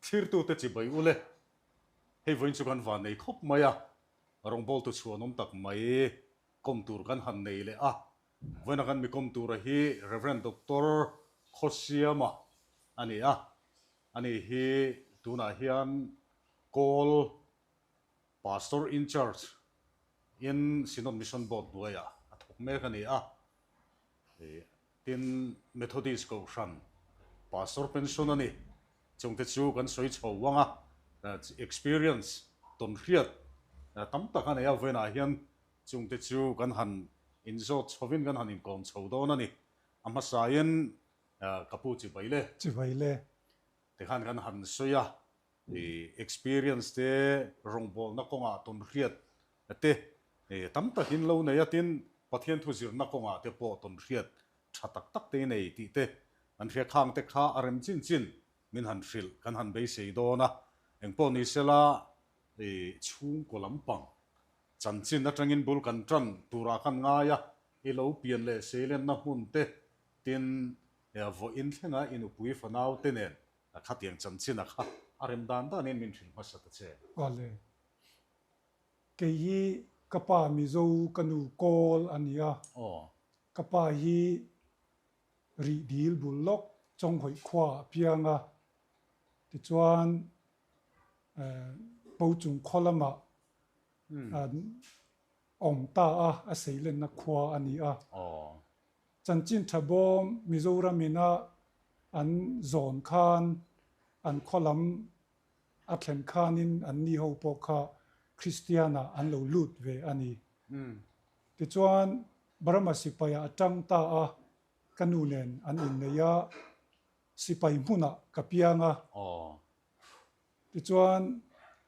Thlirtute chibai ule, hei vawiin chu kan van nei khawp mai a, rawngbawltu chhuanawm tak mai kawm tur kan han nei leh a. Vawiina kan mi kawm tura hi Rev. Doctor Khawsiama a ni a, ani hi tunah hian Kawl Pastor in Charge in Synod Mission Board hnuaiah a thawk mek a ni a. Tin, Methodist Kohhran Pastor pension a ni. Chungte chu kan sawi chho vang a, experience tawnhriat tam tak a nei a, vawiinah hian chungte chu kan han inzawt chhovin kan han inkawm chho dawn a ni. A hmasain ka pu chibai le. Chibai le. Tikhan kan han sawi a, experience te rawngbawlna kawngah tawnhriat te tam takin lo nei a, tin Pathian thu zirna kawngah te pawh tawnhriat tha tak tak te i nei tih te kan hria khang te kha a rem chin chin min han hrilh kan han beisei dawn a, engpawh ni sela chhungkaw lampang chanchin atangin bul kan tan turah khan ngai a, i lo pian leh seilenna hmun te tin vawiin thlenga i nupui fanau te nen Khatiang chanchin a kha a rem dan danin min hrilh hmasa ta che. Awle. Kei hi ka pa Mizo ka nu Kawl a ni a. Aw. Ka pa hi rih dil bul lawk Chawnghawih khua ah piang a. Tichuan Pochung khaw lamah an awm ta a, a seilenna khua a ni a. Aw. Chanchin tha bawm Mizoram ina an zawn khan an khaw lam a thlen khanin an ni ho pawh kha Kristian ah an lo lut ve a ni. Tichuan Burma sipai ah a tang ta a, ka nu nen an innei a, sipai hmunah ka piang a. Tichuan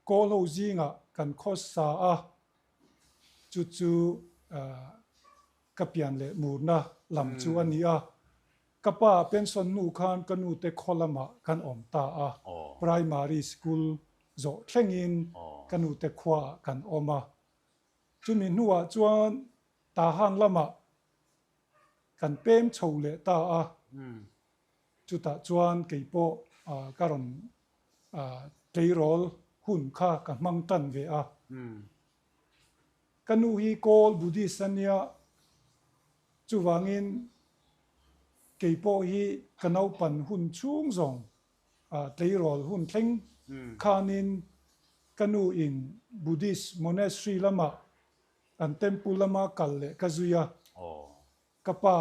Kawl ho zingah kan khawsa a, chu chu ka pian leh murna lam chu a ni a. Ka pa pension hnu khan ka nute khaw lamah kan awm ta a, primary school zawh thlengin ka nute khuaah kan awm a. Chumi hnuah chuan Tahan lamah kan pem chho leh ta a. Chutah chuan kei pawh ka rawn tleirawl hun kha ka hmang tan ve a. Ka nu hi Kawl Buddhist a nia, chuvangin kei pawh hi ka naupan hun chhung zawng tleirawl hun thleng khanin ka nu in Buddhist monastery lamah an temple lama kal leh ka zui a, ka pa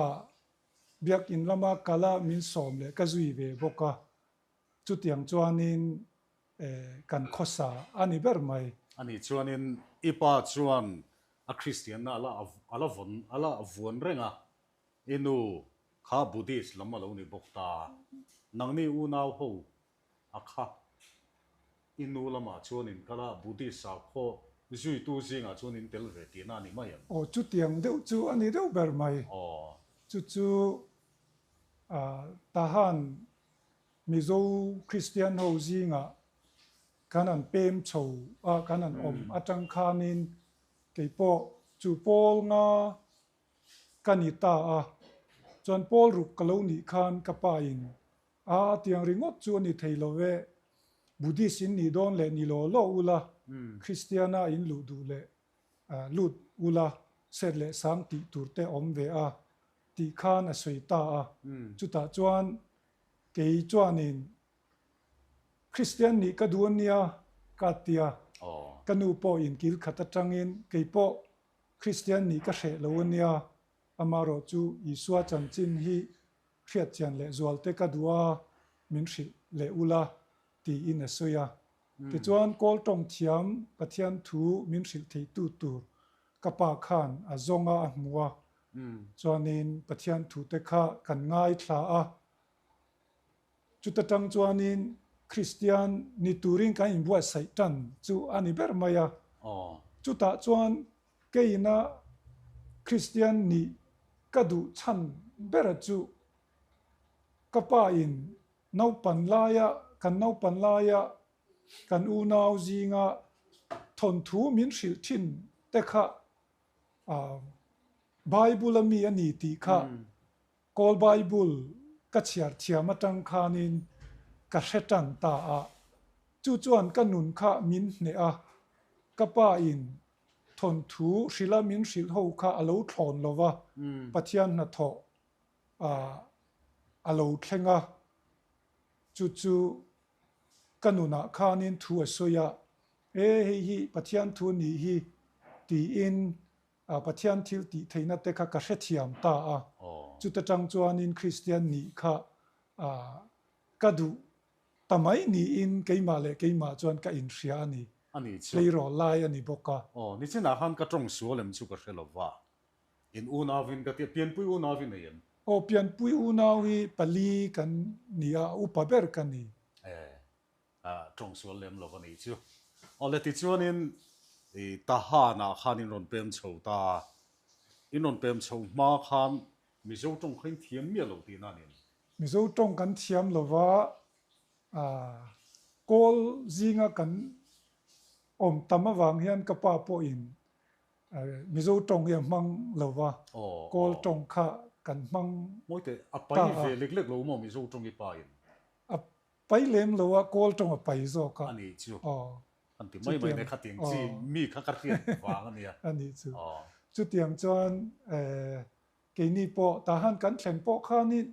Biakin lama kal a min sawm leh ka zui ve bawk a, chutiang chuanin kan khawsa a ni ber mai. Ani chuanin i pa chuan a Kristianna a la a la vawn a la vuan reng a, i nu kha Buddhist lam a lo ni bawk ta. Nangni unau ho a kha. I nu lamah chuan in kal a, Buddhist sakhaw zuitu zingah chuan in tel ve tihna a ni mai em? Aw, chutiang deuh chu a ni deuh ber mai. Aw. Chu chu Tahan Mizo Kristian ho zingah kan han pem chho a, kan han awm atang khanin kei pawh chu pawl nga ka ni ta a, chuan pawl ruk ka lo nih khan ka pa in A tiang ringawt chu a ni thei lo e, Buddhist in nih dawn leh ni law law ula, Kristiana in luh duh leh lut ula, set leh sang tih tur te awm ve a, tih khan a sawi ta a. Chutah chuan kei chuanin Kristian nih ka duh a nia ka ti a, ka nu pawh inkil khat atangin kei pawh Kristian nih ka hreh lo a nia, amaherawh chu Isua chanchin hi Hriatchian leh zualte ka duh a, min hrilh leh ula, tiin a sawi a. Tichuan, Kawl tawng thiam Pathian thu min hrilh theitu tur ka pa khan a zawng a, a hmu a. Chuanin Pathian thute kha kan ngaithla a. Chuta tang chuanin Kristian ni turin kan inbuatsaih tan chu a ni ber mai a. Chutah chuan Keina Kristian nih ka duh chhan bera chu ka pa in naupan laia kan naupan laia kan unau zinga thawnthu min hrilh thin te kha Bible a mi a ni tih kha Kawl Bible ka chhiar thiam atang khanin ka hre tan ta a. Chu chuan ka nun kha min hneh a, ka pa in thawnthu hrilha min hrilh ho kha a lo thlawn lo va, Pathian hnathawh a lo thleng a, chu chu ka nunah khanin thu a sawi a, E hei hi Pathian thu a nih hi tiin Pathian thil tih theihna te kha ka hrethiam ta a, chuta tang chuanin Kristian nih kha ka duh ta mai niin keimah leh keimah chuan ka inhria a ni. A ni chu. Tleirawl lai a ni bawk a. Aw, nichinah khan ka tawng sual em chu ka hre lo va. In unauin ka ti a, pianpui unau i nei em? Aw, pianpui unau hi pali kan ni a, upa ber ka ni. E, tawng sual lem lo a nih chu. Aw le, tichuanin i Tahanah khan in rawn pem chho ta. In rawn pem chho hma khan Mizo tawng kha in thiam miah lo tihna a ni. Mizo tawng kan thiam lo va, kawl zinga kan awm tam avang hian ka pa pawhin Mizo tawng hi a hmang lo va, kawl tawng kha kan hmang ta a. A pai ve lek lek lo maw Mizo tawng i pa in? A pai lem lo a, kawl tawng a pai zawk a. A nih chu. An ti mai mai ne khatiang chi mi kha ka hriat vang a nia. A nih chu. Chutiang chuan Keini pawh tahan kan thlen pawh khanin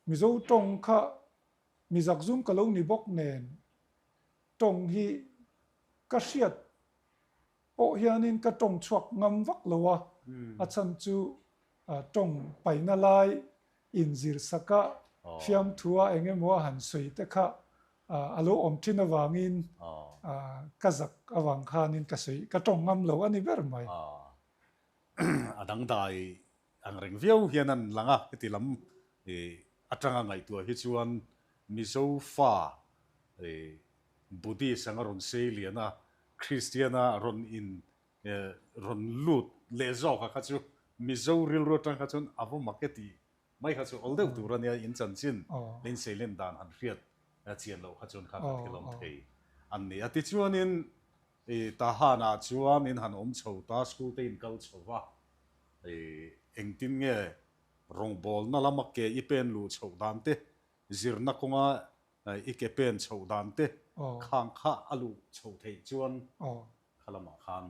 Mizo tawng kha mi zakzum ka lo ni bawk nen tawng hi ka hriat pawh hianin ka tawng chhuak ngam vak lo a, a chhan chu tawng paina lai inzir saka fiamthua eng emaw a han sawi te kha a lo awm thin avangin ka zak avang khanin ka sawi ka tawng ngam lo a ni ber mai. A dangdai ang reng viau hian an lang a, heti lam atanga ngaihtuah hi chuan Mizo fa Buddhist anga rawn sei lian a, Christian a rawn in rawn lut leh zawk a kha chu Mizo rilru atang kha chuan a va mak e tih mai kha chu awl deuh tur a nia, in chanchin leh in sei len dan han hriat chian loh kha chuan kha kha thil awm thei an ni a. Tichuanin I Tahanah chuan in han awm chho ta, school te in kal chho va, i engtin nge rawngbawlna lama ke i pen luh chhoh dan te, zirna kawnga i ke pen chhoh dan te khang kha a luh chhoh theih chuan kha lamah khan.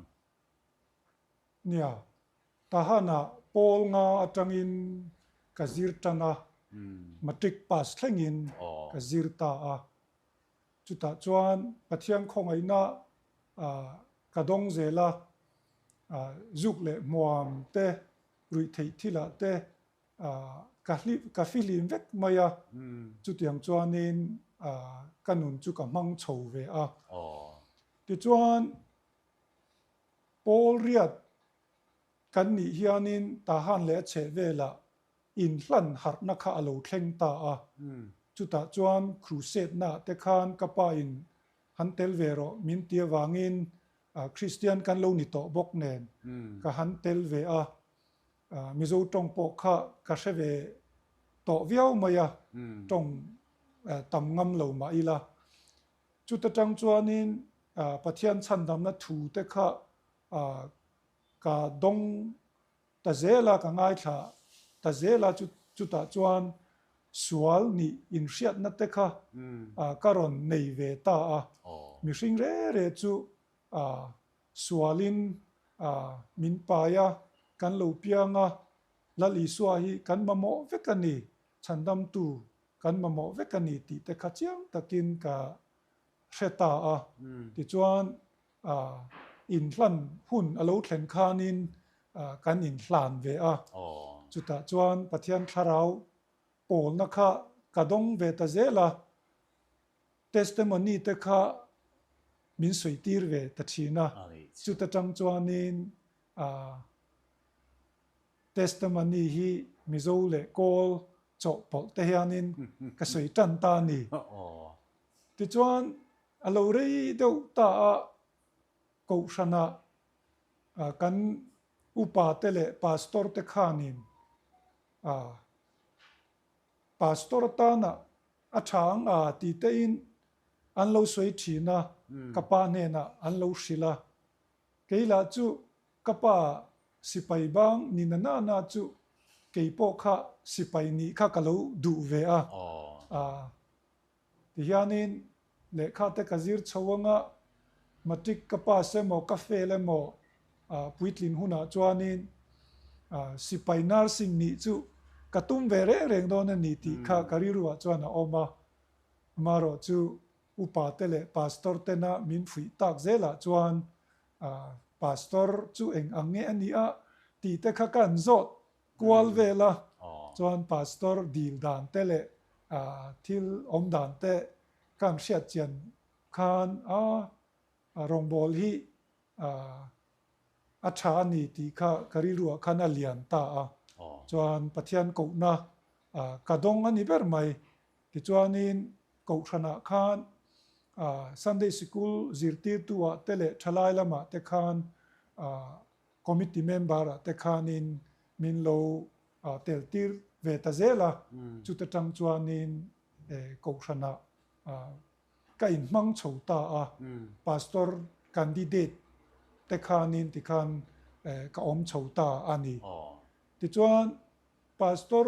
Nia, Tahanah pawl nga atangin ka zir tan a, matric pass thlengin ka zir ta a. Chutah chuan Pathian khawngaihna ka dawng zel a, zuk leh hmuam te, ruih theih thilah te ka fihlim vek mai a, chutiang chuanin ka nun chu ka hmang chho ve a. Tichuan Paul riat kan nih hianin Tahan leh a chheh velah inhlan harhna kha a lo thleng ta a. Chutah chuan crusade-naah te khan ka pa in han tel ve rawh min ti avangin Kristian kan lo ni tawh bawk nen ka han tel ve a. Mizo tawng pawh kha ka hre ve tawh viau mai a, tawng tam ngam lo mah ila. Chuta tang chuanin Pathian chhandamna thu te kha ka dawng Ta zela ka ngaithla ta zela chu chutah chuan sual nih inhriatna te kha ka rawn nei ve ta a. Mihring re re chu sualin min pai a, kan lo piang a, Lal Isua hi kan mamawh vek a ni, chhandamtu kan mamawh vek a ni tih te kha chiang takin ka hre ta a. Tichuan inhlan hun a lo thlen khanin kan inhlan ve a. Chutah chuan Pathian thlarau pawlna kha ka dawng ve ta zel a, testimony te kha min sawi tir ve ta thin a. Chuta tang chuanin testimony hi Mizo leh Kawl chawhpawlh te hianin ka sawi tan ta a ni. Tichuan a lo rei deuh ta a, Kohhranah kan upa te leh pastor te khanin pastor atana a tha ang a ti tein an lo sawi thin a, ka pa hnenah an lo hrilh a. Kei lah chu ka pa sipai bang ni na na na chu kei pawh kha sipai nih kha ka lo duh ve a. Tihianin. Lehkha te ka zir chho anga matric ka pass emaw ka fail emaw puitlin hunah chuanin sipai nursing nih chu ka tum ve reng reng dawn a ni tih kha ka rilruah chuan a awm a. Amaherawh chu upa te leh pastor tena min fuih tak zelah chuan pastor chu eng ang nge a nih a tih te kha ka an zawt kual vel a, chuan pastor dil dan te leh thil awm dan te ka an hriat chian khan a rawngbâwl hi a tha a ni tih kha ka rilruah khan a lian ta a, chuan Pathian kohna ka dawng a ni ber mai. Tichuanin Kohhranah khan Sunday Sikul zirtirtu-ah te leh thalai lamah te khan Committee member-ah te khanin min lo tel tir ve ta zel a, chuta tang chuanin Kohhranah ka inhmang chho ta a, Pastor candidate te khanin tikhan ka awm chho ta a ni. Tichuan Pastor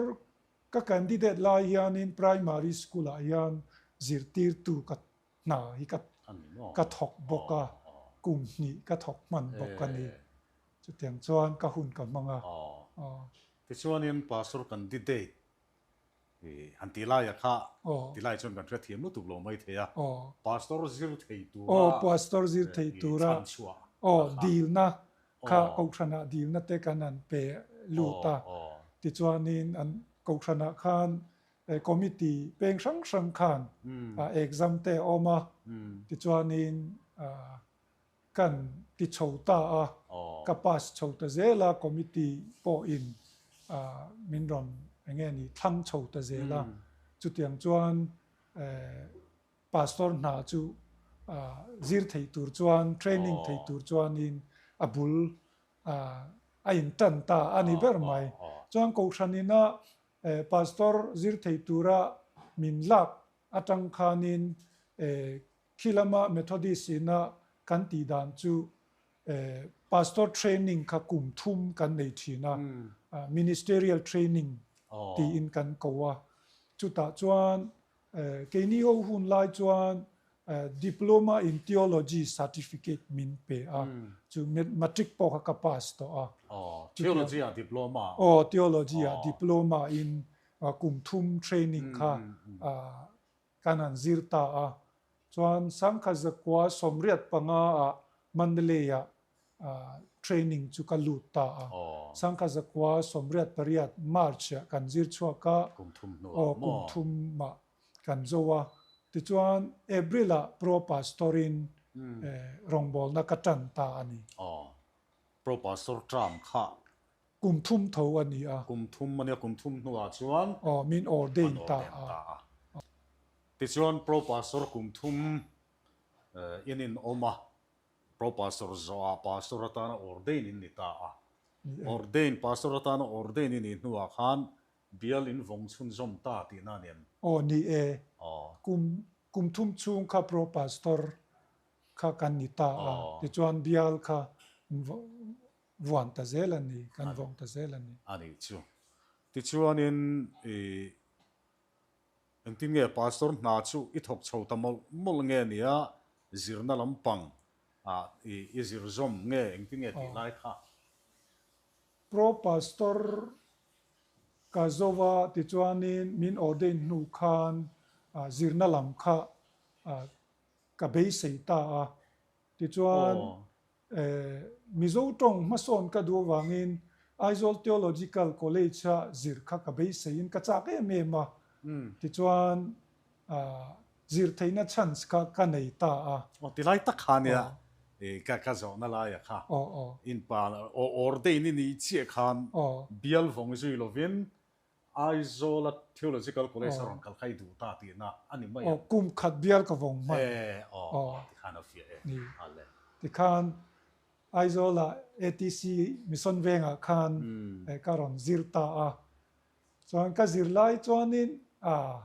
ka candidate lai hianin Primary School-ah hian zirtirtu ka hna hi ka ka thawk bawk a, kum hnih ka thawk hman bawk a ni. Chutiang chuan ka hun ka hmang a. Tichuanin Pastor candidate han tih laia kha ti lai chuan kan hrethiam lutuk lo mai thei a, Pastor zir thei tura Aw, Pastor zir thei tura chhanchhuah aw dilna kha Kohhranah dilna te kan han pe lut a, tichuanin an Kohhranah khan Committee peng hrang hrang khan exam te a awm a, tichuanin kan ti chho ta a, ka pass chho ta zel a, committee pawhin min rawn eng nge ni thlang chho ta zel a, chutiang chuan pastor hna chu zir thei tur chuan training thei tur chuanin a bul a intan ta a ni ber mai. Chuan Kohhran ina Pastor zir thei tura min lak atang khanin khi lama Methodist ina kan tih dan chu Pastor training kha kum thum kan nei thin a, Ministerial training tiin kan ko a. Chutah chuan Keini ho hun lai chuan Diploma in Theology certificate min pe a, chu matric pawh kha ka pass tawh a. Aw, Theology ah Diploma? Aw, Theology ah Diploma in kum thum training kha kan han zir ta a. Chuan Sangkhat zakua 85 ah Mandalay ah training chu ka lut ta a. Sangkhat 1988 March ah kan zir chhuak a, aw kum thum ah kan zo a. Tichuan April ah Pro Pastor in rawngbawlna ka tan ta a ni. Aw, Pro Pastor term kha. Kum thum tho a ni a. Kum thum a nia, kum thum hnuah chuan. Aw, min ordain ta a. Tichuan Pro Pastor kum thum in in awm a, Pro Pastor zawhah Pastor atana ordain in ni ta a. Ordain, Pastor atana ordain i nih hnuah khan bial in vawng chhunzawm ta tihna a ni em? Aw ni e. Kum, kum thum chhung kha Pro Pastor kha kan ni ta a. Tichuan bial kha vuan ta zel a ni, kan vawng ta zel a ni. A nih chu. Tichuanin i Engtin nge Pastor hna chu i thawk chho ta mawlh mawlh nge nia zirna lampang ah i zir zawm nge engtin nge tih lai kha? Pro Pastor ka zo a tichuanin min ordain hnu khan zirna lam kha ka beisei ta a tichuan Mizo tawng hmasawn ka duh avangin Aizawl Theological College-a zir kha ka beiseiin ka chak em em a, tichuan zir theihna chance kha ka nei ta a. Aw, tilai tak kha nia ka zawhna laia kha inpa ordain i nih chiah khan bial vawng zui lovin Aizawla Theological College a rawn kal kha i duh ta tihna a ni mai a. Aw, kum khat bial ka vawng hman. E, aw, aw, tikhan a fiah e. Ni. Tikhan Aizawla ATC Mission Vengah khan ka rawn zir ta a. Chuan ka zir lai chuanin a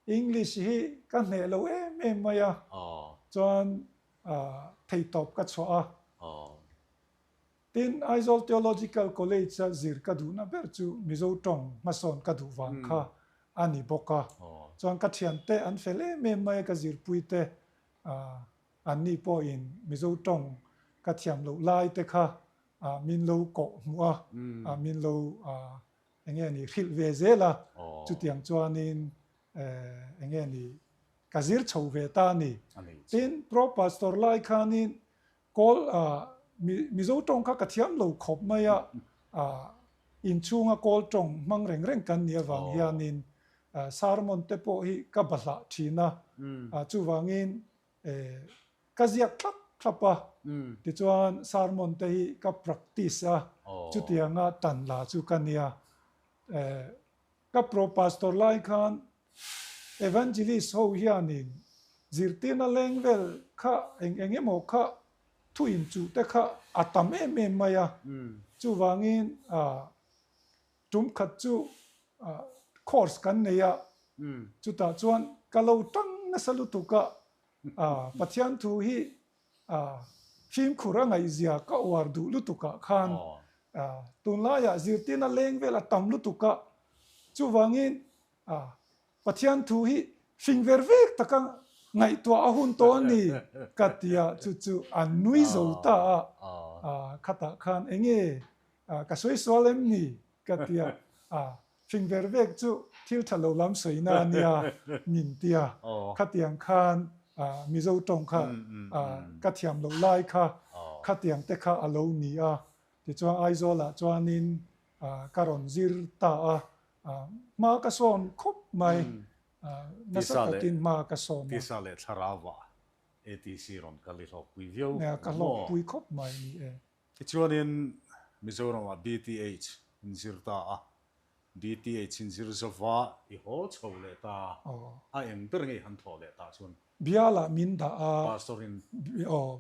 English hi ka hneh lo em em mai a. Chuan theihtawp ka chhuah a. Tin, Aizawl Theological College-a zir ka duhna ber chu Mizo tawng hmasawn ka duh vang kha a ni bawk a. Chuan ka thiante an fel em em mai a, ka zirpuite. Anni pawhin Mizo tawng ka thiam loh lai te kha min lo kawh hmuh a, min lo eng nge ni hrilh ve zel a, chutiang chuanin eng nge ni ka zir chho ve ta a ni. Tin, Pro Pastor lai khanin Kawl Mizo tawng kha ka thiam lo khawp mai a, inchhunga kawl tawng hmang reng reng kan nih avang hianin sermon te pawh hi ka bahlah thin a, chuvangin ka ziak thlap thlap a, tichuan sermon te hi ka practice a, chutianga tan la chu ka nia. Ka pro pastor lai khan evangelist ho hianin zirtirna leng vel kha eng eng emaw kha thu inchuh te kha a tam em em mai a, chuvangin tum khat chu course kan nei a, chutah chuan ka lo tang nasa lutuk a, Pathian thu hi Fimkhur a ngaihzia ka uar duh lutukah khan tunlaiah zirtirna leng vel a tam lutuk a, chuvangin Pathian thu hi fing ver vek taka ngaihtuah a hun tawh a ni ka ti a, chu chu a nui zo ta a, khatah khan enge ka sawi sual em ni ka ti a, Fing ver vek chu thil tha lo lam sawina a nia min ti a, khatiang khan Mizo tawng kha ka thiam loh lai kha khatiang te kha a lo ni a, tichuan Aizawlah chuanin ka rawn zir ta a, hma ka sawn khawp mai, nasa takin hma ka sawn a. Tisa leh thlarauah ATC rawn kal i hlawkpui viau maw? Ka hlawkpui khawp mai ni e. Tichuanin Mizoramah BTH in zir ta a, BTH in zir zova i haw chho leh ta a, eng ber nge i han thawh leh tah chuan? Bialah min dah a. Pastor in. Aw,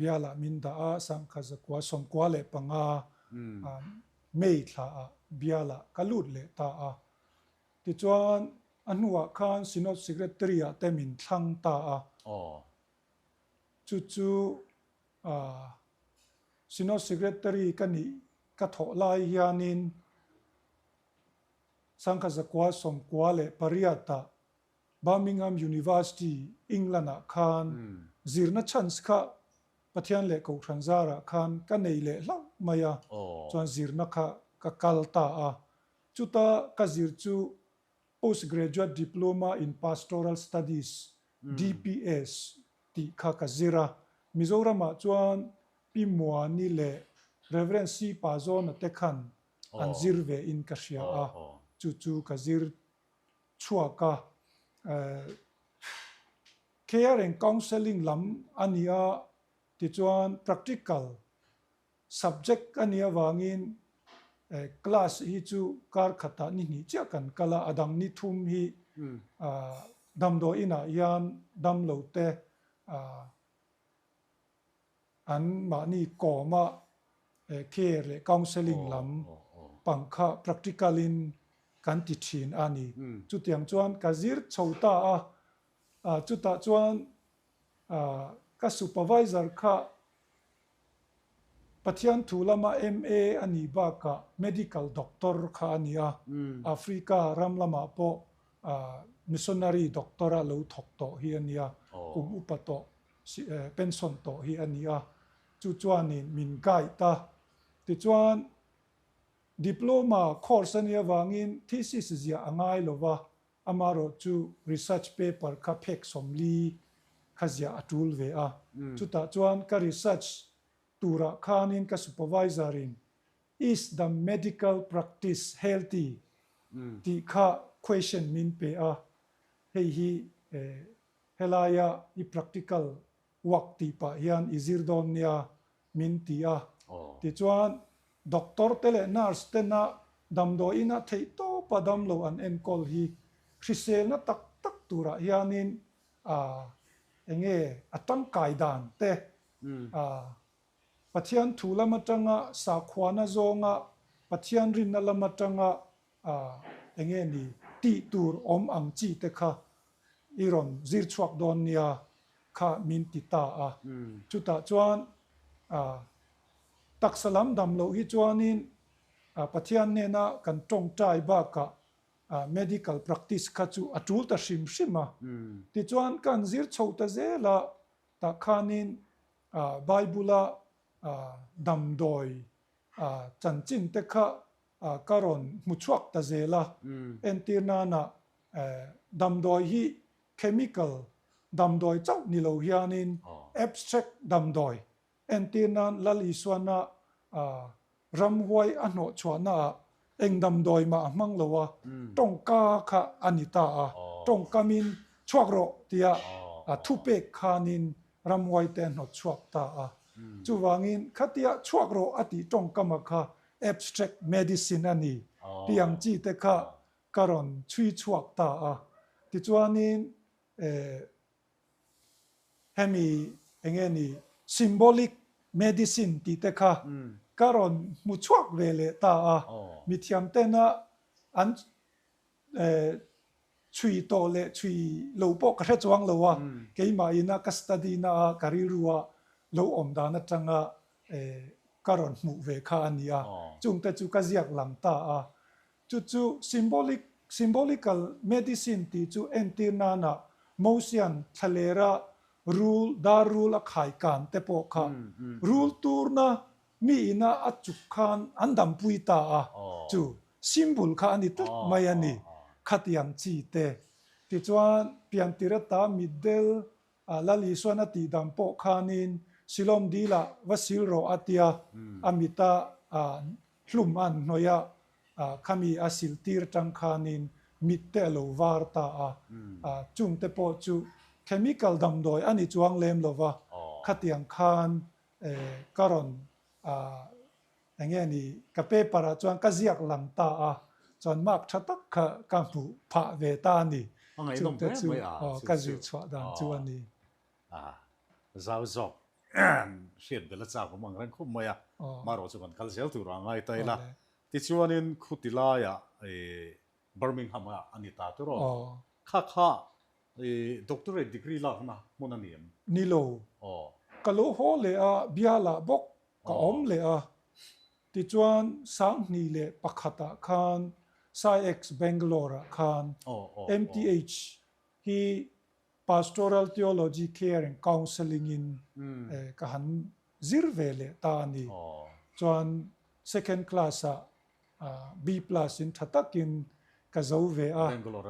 bialah min dah a, Sangkha zakua 95 May thlaah bialah ka lut leh ta a. Tichuan a hnuah khan Synod Secretary-ah te min thlang ta a. Chu chu Synod Secretary ka nih ka thawh lai hianin Sangkha zakua 98-ah Birmingham University, England-ah khan zirna chance kha Pathian leh Kohhran zarah khan ka nei leh hlauh mai a, chuan zirna kha ka kal ta a. Chuta ka zir chu Postgraduate Diploma in Pastoral Studies, DPS, tih kha ka zir a. Mizoramah chuan Pi Muani leh Rev. C. Pazawna te khan an zir ve in ka hria a, chu chu ka zir chhuak a. Care and Counselling lam a ni a, tichuan practical Subject a nih avangin class hi chu kar khatah ni hnih chiah kan kal a, a dang ni thum hi damdawi inah hian damlo te an mahni kawma care leh counselling lam pang kha practical in kan ti thin a ni. Chutiang chuan ka zir chho ta a, chutah chuan ka supervisor kha Pathian thu lama MA a nih bakah Medical Doctor kha a ni a, Africa ram lamah pawh Missionary Doctor a lo thawk tawh hi a ni a, kum upa tawh pension tawh hi a ni a, chu chuanin min guide a. Tichuan Diploma course a nih avangin thesis ziah a ngai lo va, Amarawh chu research paper kha phek 40 kha ziah a tul ve a. Chutah chuan ka research turah khanin ka supervisor in Is the medical practice healthy? tih kha question min pe a. Hei hi helaia i practical work tih pah hian i zir dawn nia min ti a. Tichuan, doctor te leh nurse tena damdawiin a theih tawpa damlo an enkawl hi hriselna tak tak turah hianin enge a tangkai dan te, Pathian thu lam atanga sakhuana zawnga Pathian rinna lam atanga enge ni tih tur awm ang chi te kha i rawn zir chhuak dawn nia kha min ti ta a. Chutah chuan taksa lam dam loh hi chuanin Pathian hnena kan tawngtai bakah medical practice kha chu a tul ta hrim hrim a. Tichuan ka han zir chho ta zel a. Tah khanin Bible-a damdawi chanchin te kha ka rawn hmu chhuak ta zel a. Entir nana damdawi hi chemical damdawi chauh ni lo hianin abstract damdawi entir nan Lal Isuana ramhuai a hnawh chhuahnaah eng damdawi mah a hmang lo a, tawngka kha a ni ta a, tawngkamin chhuak rawh tia a thupek khanin ramhuai te a hnawt chhuak ta a. Chuvangin khatia chhuak rawh a tih tawngkama kha abstract medicine a ni tih ang chi te kha ka rawn chhui chhuak ta a. Tichuanin Hemi enge ni symbolic medicine tih te kha ka rawn hmu chhuak ve leh ta a, mithiam tena an chhui tawh leh chhui lo pawh ka hre chuang lo a, keimah ina ka study na a ka rilru a lo awm dan atanga ka rawn hmuh ve kha a ni a, chungte chu ka ziak lang ta a. Chu chu symbolic, symbolical medicine tih chu entir nana Mosian thlalera rul, dar rul a khai kan te pawh kha rul turna mi ina a chuk khan an dampui ta a, chu symbol kha a ni tlat mai a ni, khatiang chi te. Tichuan piantir ata mitdel Lal Isuan a tih dam pawh khanin Silawm dilah va sil rawh a tia, a mita hlum a an hnawih a, khami a sil tir atang khanin mit te a lo var ta a, chungte pawh chu chemical damdawi a ni chuang lem lova, khatiang khan ka rawn Eng nge ni, ka paper ah chuan ka ziak lang ta a, chuan mark tha tak kha ka hmuh phah ve ta a ni. A ngaihnawm Chungte hle chu mai a, aw chu ka chu zir chhuah dan chu a ni. A zau zawk hriat bel a chak awm ang reng khawp mai a, marawh chu kan kal zel tur a ngai ta ila. Tichuanin khuti laiah Birmingham ah a ni ta tur aw. Kha kha I doctorate degree lakna hmun a ni em? Ni lo. Ka lo haw leh a, bialah bawk ka awm leh a. Tichuan 2001 ah khan SciEx Bangalore ah khan MTH hi Pastoral Theology Care and Counselling in ka han zir ve leh ta a ni. Chuan second class ah B plus in tha takin ka zo ve a,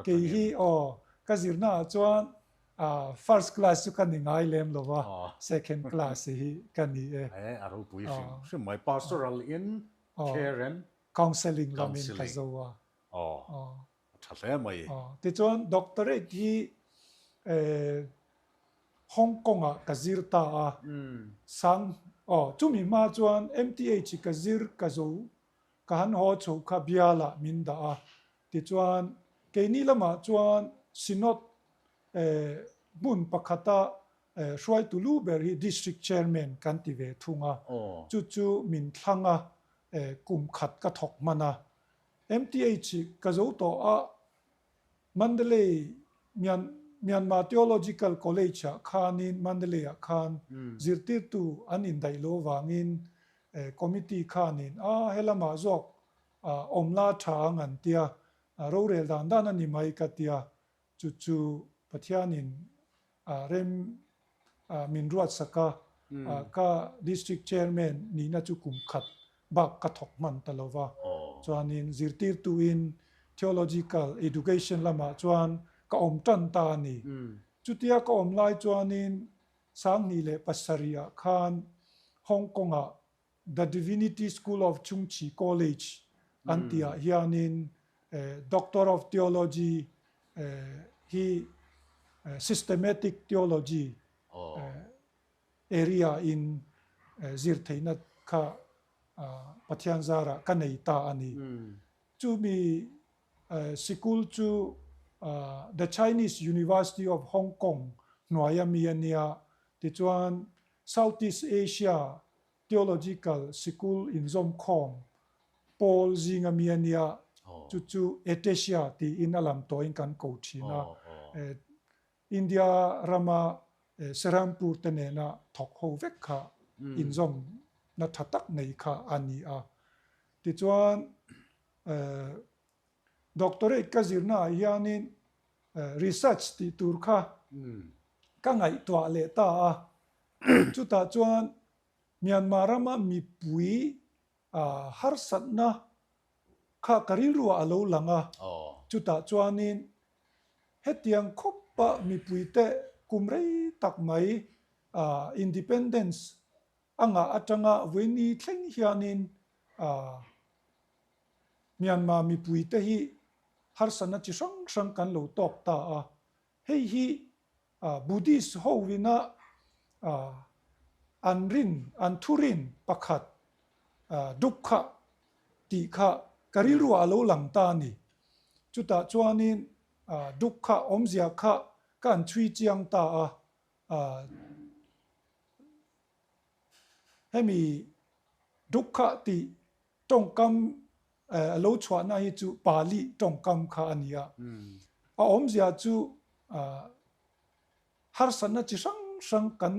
kei hi aw ka zirna ah chuan first class chu ka ni ngai lem lo va, second class hi ka ni e. E a ropui hrim hrim mai, pastoral in care and counselling lamin ka zo a. Aw a tha hle mai. Tichuan doctorate hi Hong Kong ah ka zir ta a, sang aw chumi hma chuan MTH ka zir ka zo Ka han haw chho kha bialah min dah a, tichuan keini lamah chuan Synod hmun pakhata hruaitu lu ber hi District Chairman kan ti ve thung a, chu chu min thlang a, kum khat ka thawk hman a. MTH ka zo tawh a, Mandalay, Myanmar Theological College ah khanin Mandalay ah khan zirtirtu an indaih lo vangin committee khanin a helamah zawk awm la tha ang an tia, rorel dan dan a ni mai ka tia, chu chu Pathianin rem min ruatsak a, ka District Chairman nihna chu kum khat bak ka thawk hman ta lo va. Chuanin zirtirtuin Theological Education lamah chuan ka awm tan ta a ni. Chutia ka awm lai chuanin 2007 ah khan Hong Kong-ah The Divinity School of Chung Chi College an tihah hianin Doctor of Theology hi Systematic Theology area in zir theihna kha Pathian zarah ka nei ta a ni. Chumi sikul chu The Chinese University of Hong Kong hnuaia mi a nia, tichuan Southeast Asia Theological Sikul inzawmkhawm pawl zinga mi a nia, chu chu Etesia tiin a lam tawhin kan ko thin a. India rama Serampur te nena thawk ho vek kha inzawmna tha tak nei kha a ni a. Tichuan Doctorate ka zirnaah hianin research tih tur kha ka ngaihtuah leh ta a. Chutah chuan Myanmar rama mipui harsatna kha ka rilruah a lo lang a, chutah chuanin hetiang khawpa mipuite kum rei tak mai independence a ngah atanga vawiini thleng hianin Myanmar mipuite hi harsatna chi hrang hrang kan lo tawk ta a. Hei hi Buddhist hoina an rin, an thurin pakhat dukkha tih kha ka rilruah a lo lang ta a ni. Chutah chuanin dukkha awmzia kha ka an chhui chiang ta a. Hemi dukkha tih tawngkam a lo chhuahna hi chu Pali tawngkam kha a ni a. A awmzia chu harsatna chi hrang hrang kan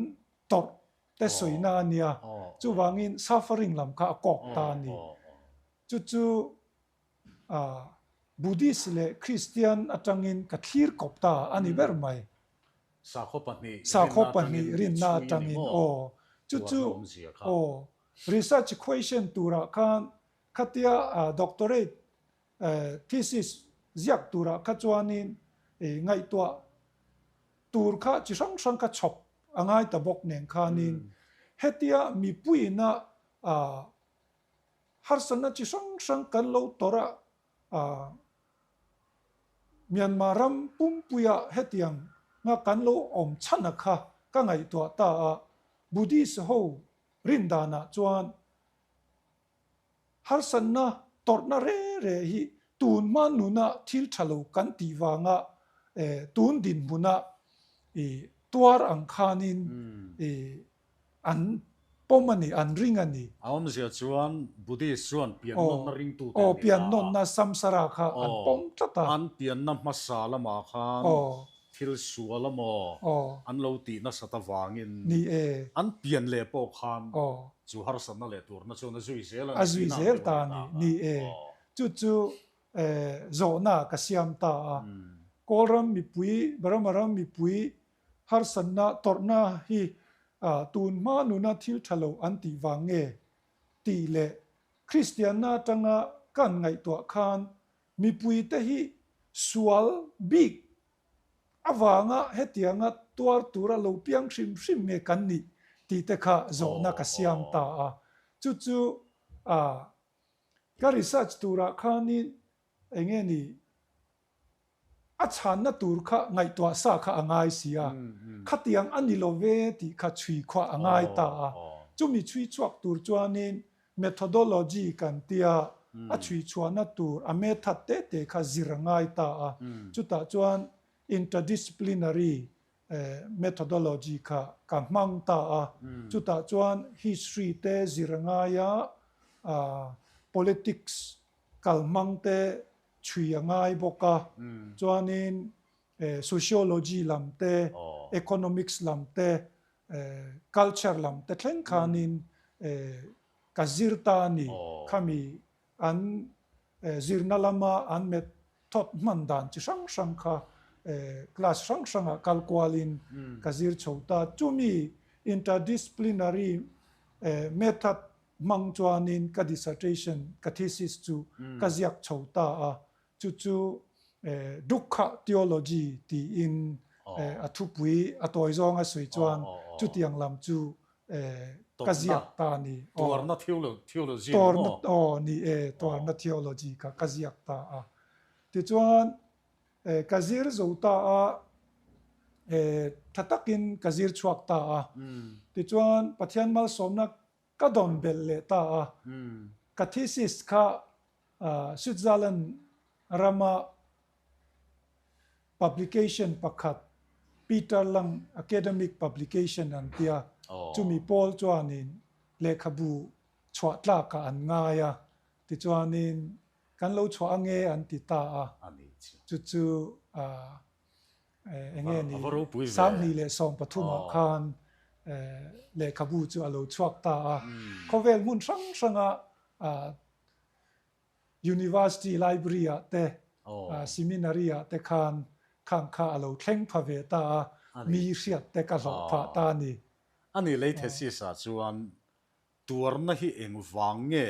tawrh te sawina a nia. Chuvangin suffering lam kha a kawk ta a ni. Chu chu Buddhist leh Christian atangin ka thlir kawp ta a ni ber mai. Sakhaw pahnih Sakhaw pahnih rinna atangin aw. Chu chu aw research question turah khan khatia doctorate thesis ziak turah kha chuanin ngaihtuah tur kha chi hrang hrang kha chhawp a ngai ta bawk nen khanin hetia mipuiina harsatna chi hrang hrang kan lo tawrh a, Myanmar ram pumpuia hetiang nga kan lo awm chhan a kha ka ngaihtuah ta a, Buddhist ho rin danah chuan harsatna tawrhna re re hi tun hma nuna thil tha lo kan tih vanga tun dinhmuna tuar ang khanin An pawm a ni, an ring a ni. A awmzia chuan Buddhist chuan pian nawnna ringtute an ni ta a. Aw, pian nawnna samsara kha an pawm tlat a. An pianna hmasa lamah khan thil sual emaw an lo tih nasat avangin an pian leh pawh khan chu harsatna leh turna chuan a zui zel a ni. A zui zel ta a ni, ni e. Chu chu zawhna ka siam ta a. Kawlram mipui, Burma ram mipui Harsatna tawrhna hi tun hma nuna thil tha lo an tih vang nge? tih leh Kristianna atanga kan ngaihtuah khan mipuite hi sual bik avanga hetianga tuar tura lo piang hrim hrim nge kan nih tih te kha zawhna ka siam ta a. Chu chu ka research turah khanin enge ni A chhanna tur kha ngaihtuah sa kha a ngai si a, khatiang a ni lo ve tih kha chhui khuah a ngai ta a. Chumi chhui chhuak tur chuanin methodology kan tia a chhui chhuahna tur a method te te kha zir a ngai ta a. Chutah chuan interdisciplinary methodology kha ka hmang ta a. Chutah chuan history te zir a ngai a, politics kalhmang te chhui a ngai bawk a, chuanin sociology lam te, economics lam te, culture lam te thleng khanin ka zir ta a ni. Khami an zirna lama an method hman dan chi hrang hrang kha class hrang hrangah kal kualin ka zir chho ta. Chumi interdisciplinary method Hmang chuanin ka dissertation, ka thesis chu ka ziak chho ta a, chu chu Dukkha Theology tiin a thupui a tawi zawnga sawi chuan chutiang lam chu ka ziak ta a ni. Tuarna theology ni maw? Aw ni e, tuarna theology kha ka ziak ta a. Tichuan ka zir zo ta a, tha takin ka zir chhuak ta a. Tichuan Pathian malsawmna Ka dawn belh leh ta a, ka thesis kha Switzerland rama publication pakhat Peter Lang Academic Publication an tia, chumi pawl chuanin lehkhabu chhuah tlakah an ngai a, tichuanin kan lo chhuah ange an ti ta a, chu chu Eng nge ni? 2013 ah khan lehkhabu chu a lo chhuak ta a. Khawvel hmun hrang hranga University Library ah te, Seminary ah te khan khang kha a lo thleng pha ve ta a, mi hriat te ka hlawh phah ta a ni. A nih lei thesis ah chuan tuarna hi eng vang nge,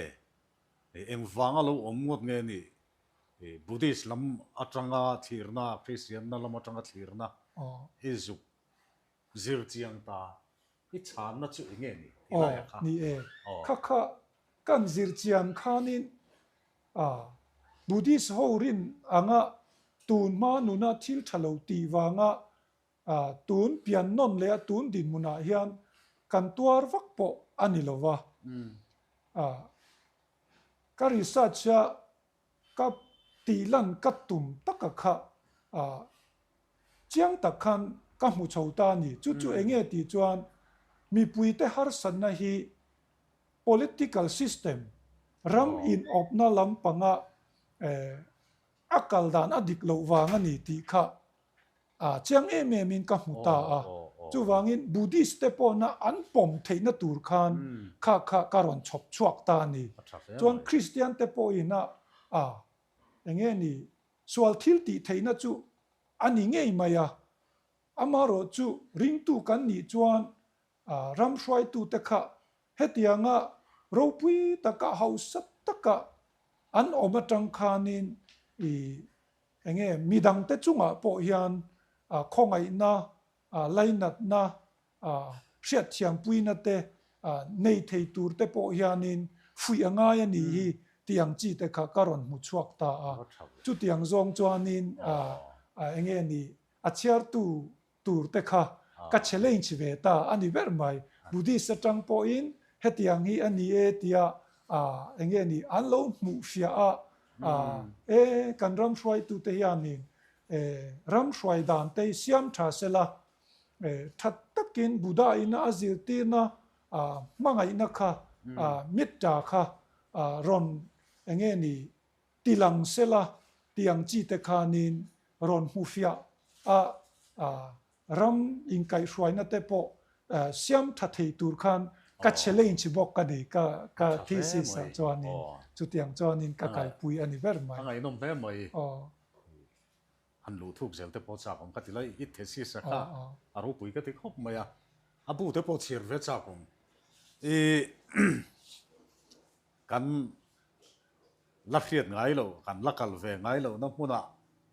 eng vanga lo awm ngawt nge nih? Buddhist lam atanga thlirna, Christianna lam atanga thlirna i zuk zir chiang ta. I chhanna chu eng nge ni tih lai a kha? Ni e. Kha kha kan zir chian khanin Buddhist ho rin anga tun hma nuna thil tha lo tih vanga tun pian nawn leh a tun dinhmunah hian kan tuar vak pawh a ni lo va. Ka research a ka tih lan ka tum taka kha chiang tak khan ka hmu chho ta a ni. Chu chu eng nge tih chuan mipuite harsatna hi political system ram inawpna lampanga a kal dan a dik loh vang a ni tih kha chiang em em in ka hmu ta a. Chuvangin Buddhist te pawhna an pawm theihna tur khan kha kha ka rawn chhawp chhuak ta a ni. Chuan Christian te pawhin a eng nge ni sual thil tih theihna chu a ni ngei mai a. Amaherawh chu ringtu kan nih chuan ram hruaitute kha hetianga ropui taka hausa taka an awm atang khanin i enge midangte chungah pawh hian khawngaihna, lainatna, hriatthiampuina te nei thei tur te pawh hianin fuih a ngai a nih hi tih ang chi te kha ka rawn hmu chhuak ta a. Chutiang zawng chuanin enge ni a chhiartu tur te kha ka challenge ve ta a ni ber mai. Buddhist atang pawhin hetiang hi a ni e tia eng nge ni an lo hmuh fiah a, e kan ram hruaitute hianin ram hruai dan te hi siam tha sela, tha takin Buddha ina a zirtirna hmangaihna kha mitta kha rawn eng nge ni Ti lang sela tiang chi te khanin rawn hmu fiah a, ram inkaihhruaina te pawh siam tha thei tur khan ka challenge bawk a ni, ka ka thesis ah chuanin chutiang chuanin ka kalpui a ni ber mai. A ngaihnawm hle mai. Han luh thuk zel te pawh chak awm ka ti lai, i thesis a kha a ropui ka ti khawp mai a, a bu te pawh chhiar ve chak awm. I kan La hriat ngai lo, kan la kal ve ngai lohna hmunah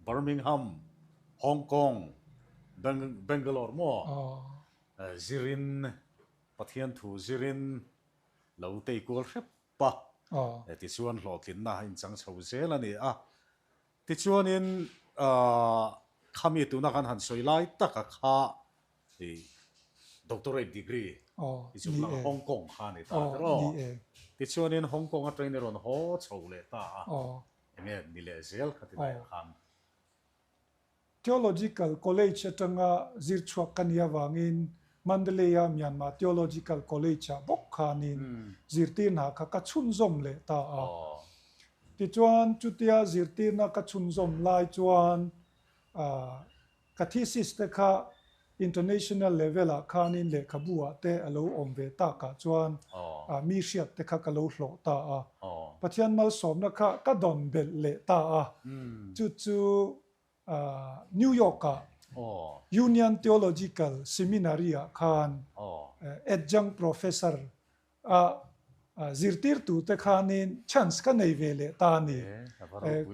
Birmingham, Hong Kong, Bangalore maw zirin, Pathian thu zirin lo tei kual hrep a, tichuan hlawhtlinna a inchang chho zel a ni a. Tichuanin khami tuna kan han sawi lai taka kha Doctorate degree i chu lang Hong Kong kha a ni ta a tiraw? Tichuanin Hong Kong atangin i rawn haw chho leh ta a, enge ni leh zel kha ti laiah khan. Theological College atanga zir chhuak ka nih avangin Mandalay-a Myanmar Theological College-ah bawk khanin zirtirna kha ka chhunzawm leh ta a. Tichuan chutia zirtirna ka chhunzawm lai chuan Ka thesis te kha international level ah khanin lehkhabu ah te a lo awm ve tak ah chuan mi hriat te kha ka lo hlawh ta a. Pathian malsawmna kha ka dawn belh leh ta a. Chu chu New York ah Union Theological Seminary ah khan adjunct professor A zirtirtute khanin chance ka nei ve leh ta a ni.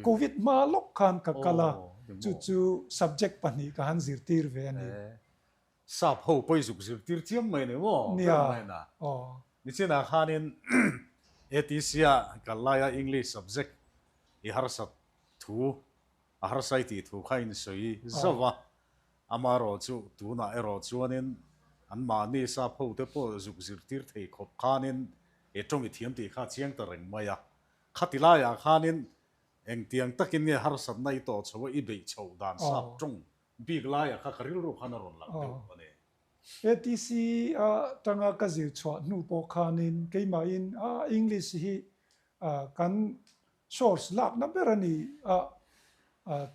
Covid hma lawk khan ka kal a, chu chu subject pahnih ka han zirtir ve a ni. Sap ho pawi zuk zirtir chiam mai a ni maw? Nia. Nichinah khanin ATC-a kal laia English subject i harsat thu A harsai tih thu kha in sawi zauh a, amaherawh chu tunah erawh chuanin anmahni sap hote pawh zuk zirtir thei khawp khanin he tawng i thiam tih kha a chiang ta reng mai a. Khati laiah khanin engtiang takin nge harsatna i tawh chho a, i beih chhoh dan sap tawng bik laiah kha ka rilru khan a rawn lang deuh a ni. ATC a tanga ka zir chhuah hnu pawh khanin keimahin a English hi kan Source lakna ber a ni a,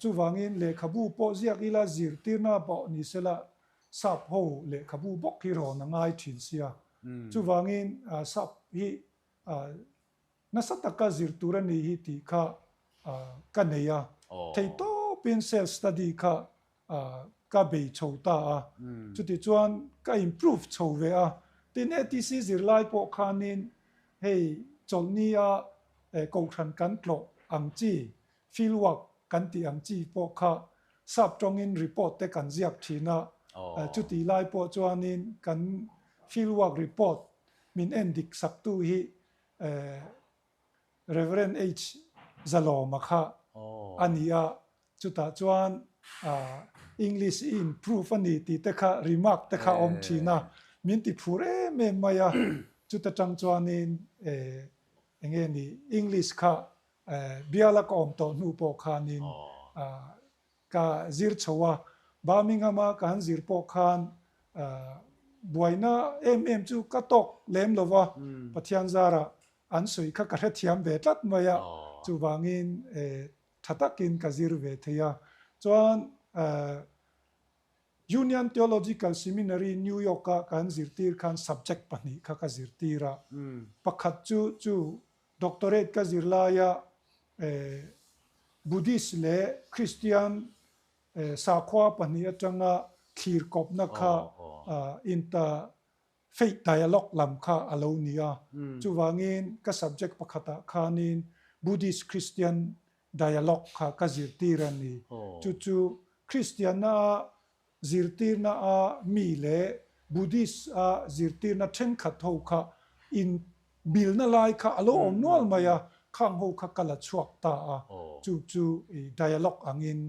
chuvangin lehkhabu pawh ziak ila zirtirna pawh ni sela sap ho lehkhabu bawk hi rawn a ngai thin sia. Chuvangin sap hi nasa taka zir tur a ni hi tih kha ka nei a, theihtawpin self study kha ka bei chho ta a, chutichuan ka improve chho ve a. Tin, ATC zirlai pawh khanin hei chawlhni a kohhran kan tlawh ang chi, field work kan tih ang chi pawh kha sap tawngin report te kan ziak thin a, chutih lai pawh chuanin kan field work report min en dik saktu hi Rev. H. Zalawma kha a ni a, chutah chuan English i improve a ni tih te kha remark te kha a awm thin a, min ti phur em em mai a, chuta tang chuanin eng nge ni English kha biala ka awm tawh hnu pawh khanin Ka zir chho a, Birmingham-a ka han zir pawh khan buaina em em chu ka tawk lem lo va, Pathian zarah an sawi kha ka hrethiam ve tlat mai a, chuvangin tha takin ka zir ve thei a. Chuan Union Theological Seminary, New York-a ka han zirtir khan subject pahnih kha ka zirtir a, pakhat chu chu Doctorate ka zir laia Buddhist leh Christian sakhua pahnih atanga thlir kawpna kha inter faith dialogue lam kha a lo ni a. Chuvangin ka subject pakhatah khanin Buddhist Christian dialogue kha ka zirtir a ni. Chu chu Christian-a zirtirna a mi leh Buddhist a zirtirna thenkhat ho kha in bilna lai kha a lo awm nual mai a, khang ho kha ka la chhuak ta a, chu chu dialogue angin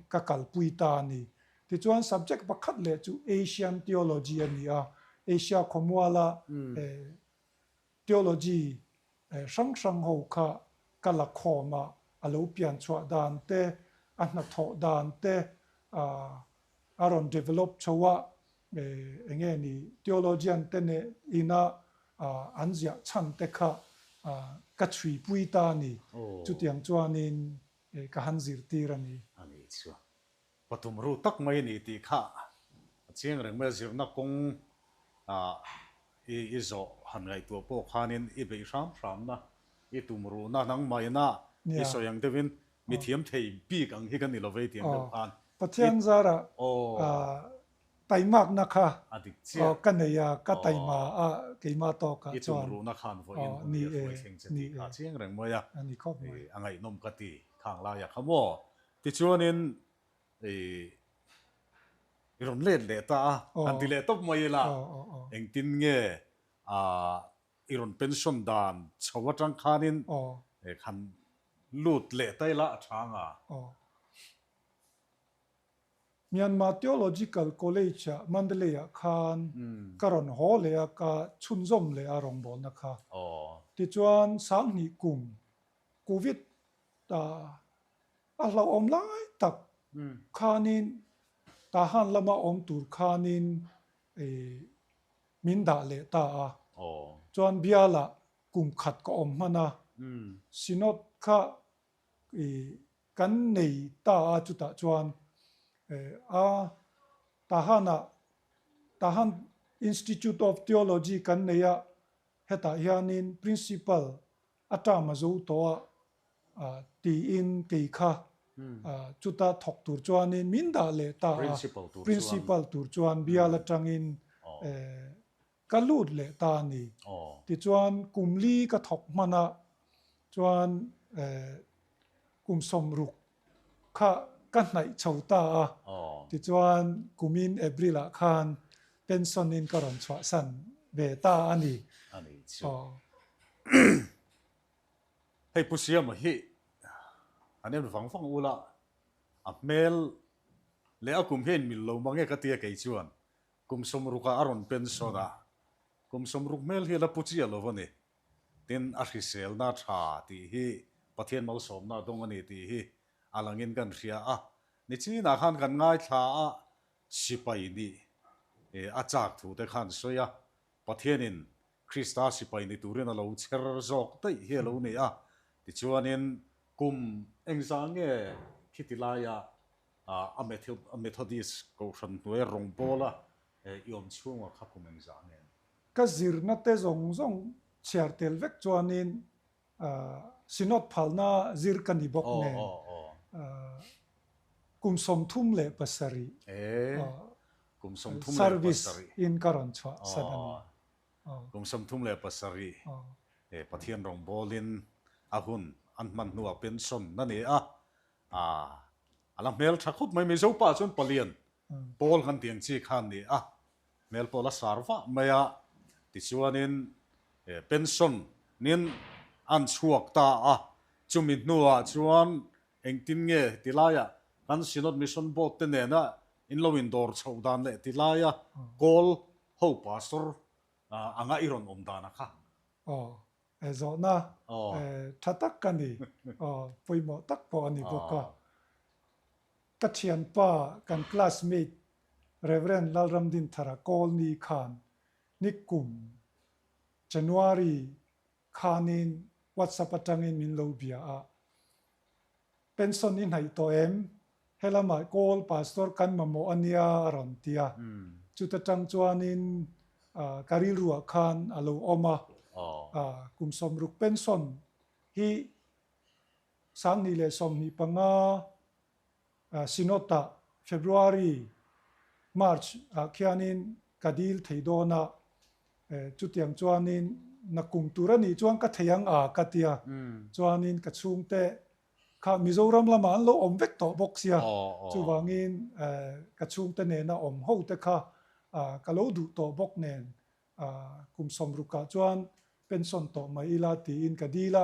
ka kalpui ta a ni. Tichuan subject pakhat leh chu Asian Theology a ni a, Asia khawmuala Theology hrang hrang ho kha ka la khawm a, a lo pian chhuah dan te, a hnathawh dan te a rawn develop chho a, eng nge ni theologian te neh ina an ziah chhan te kha ka chhui pui ta a ni. Chutiang chuanin ka han zirtir a ni. A ni chu. Pathum ru tak mai a ni tih kha a chiang reng mai a, zirna kawng ah i i zawh han ngaihtuah pawh khanin i beih hram hramna, i tum ruhna nangmahina i sawi ang deuhin mi thiam thei bik ang hi ka ni lo vei tih ang deuh khan i Pathian zarah taimakna kha ka nei a, ka taima a keimah tawkah chuan. I tum ruhna khan vawiin hun hi a hruai thleng che tih kha a chiang reng mai a, a ngaihnawm ka ti khang laia kha maw. Tichuanin i rawn let leh ta a, han ti leh tawp mai ila, engtin nge i rawn pension dan chho atang khanin han lut leh ta ila a tha anga? Myanmar Theological College-ah Mandalay-ah khan ka rawn haw leh a, ka chhunzawm leh a rawngbawlna kha. Tichuan Sanghnih kum Covid A hlauhawm lai tak khanin Tahan lama awm tur khanin min dah leh ta a. Chuan bialah kum khat ka awm hman a, Synod kha kan nei ta a chutah chuan a Tahanah Tahan Institute of Theology kan nei a, hetah hianin Principal a term a zo tawh a tiin kei kha chuta thawk tur chuanin min dah leh ta a, Principal tur chuan bial atangin ka lut leh ta a ni. Tichuan kum li ka thawk hman a, chuan kum sawmruk kha ka hnaih chho ta a, tichuan kumin April ah khan pension in ka rawn chhuahsan ve ta a ni. A ni chu. Hei Pu Siama hi an en vang vang ula, a hmel leh a kum hi a inmil lo mang e ka tia kei chuan kum sawmrukah a rawn pension a, kum sawmruk hmel hi a la pu chiah lo a ni. Tin, a hriselna tha tih hi Pathian malsawmna a dawng a ni tih hi a langin kan hria a. Nichinah khan kan ngaithla a, sipai nih a chak thu te khan sawi a, Pathianin Krista sipai ni turin a lo chher zawk daih hi a lo ni a. Tichuanin kum engzah nge khiti laia a Methodist Kohhran hnuaia rawngbawla i awm chhungah kha kum engzah nge? Ka zirna te zawng zawng chhiar tel vek chuanin Synod phalna zir ka ni bawk nen kum 37 service in ka rawn chhuah san a ni. Kum 37 Pathian rawngbawlin a hun an hman hnuah pension a ni a, a la hmel tha khawp mai. Mizo pa chuan palian pawl kan tih ang chi kha a ni a, hmel pawh a la sar vah mai a. Tichuanin pension nin an chhuak ta a, chumi hnuah chuan engtin nge tilaiah kan Synod Mission Board te nena in lo indawr chhoh dan leh tilaia Kawl ho pastor anga i rawn awm dan a kha. Aw, zawhna tha tak ka ni. Aw, pawimawh tak pawh a ni bawk a. Ka thianpa, kan classmate Rev. Lalramdinthara Kawlni khan nikum January khanin WhatsApp atangin min lo bia a, Pension i hnaih tawh em? Helamah Kawl Pastor kan mamawh a nia a rawn ti a. Chuta tang chuanin ka rilruah khan a lo awm a, kum 60 pension hi 2025 Synod-ah February, March ah khianin ka dil thei dawn a, chutiang chuanin nakum tur a nih chuan ka thei ang a ka tia, chuanin ka chhungte kha Mizoram lamah an lo awm vek tawh bawk sia, chuvangin ka chhungte nena awm ho te kha ka lo duh tawh bawk nen Kum 60ah chuan pension tawh mai ila tiin ka dil a,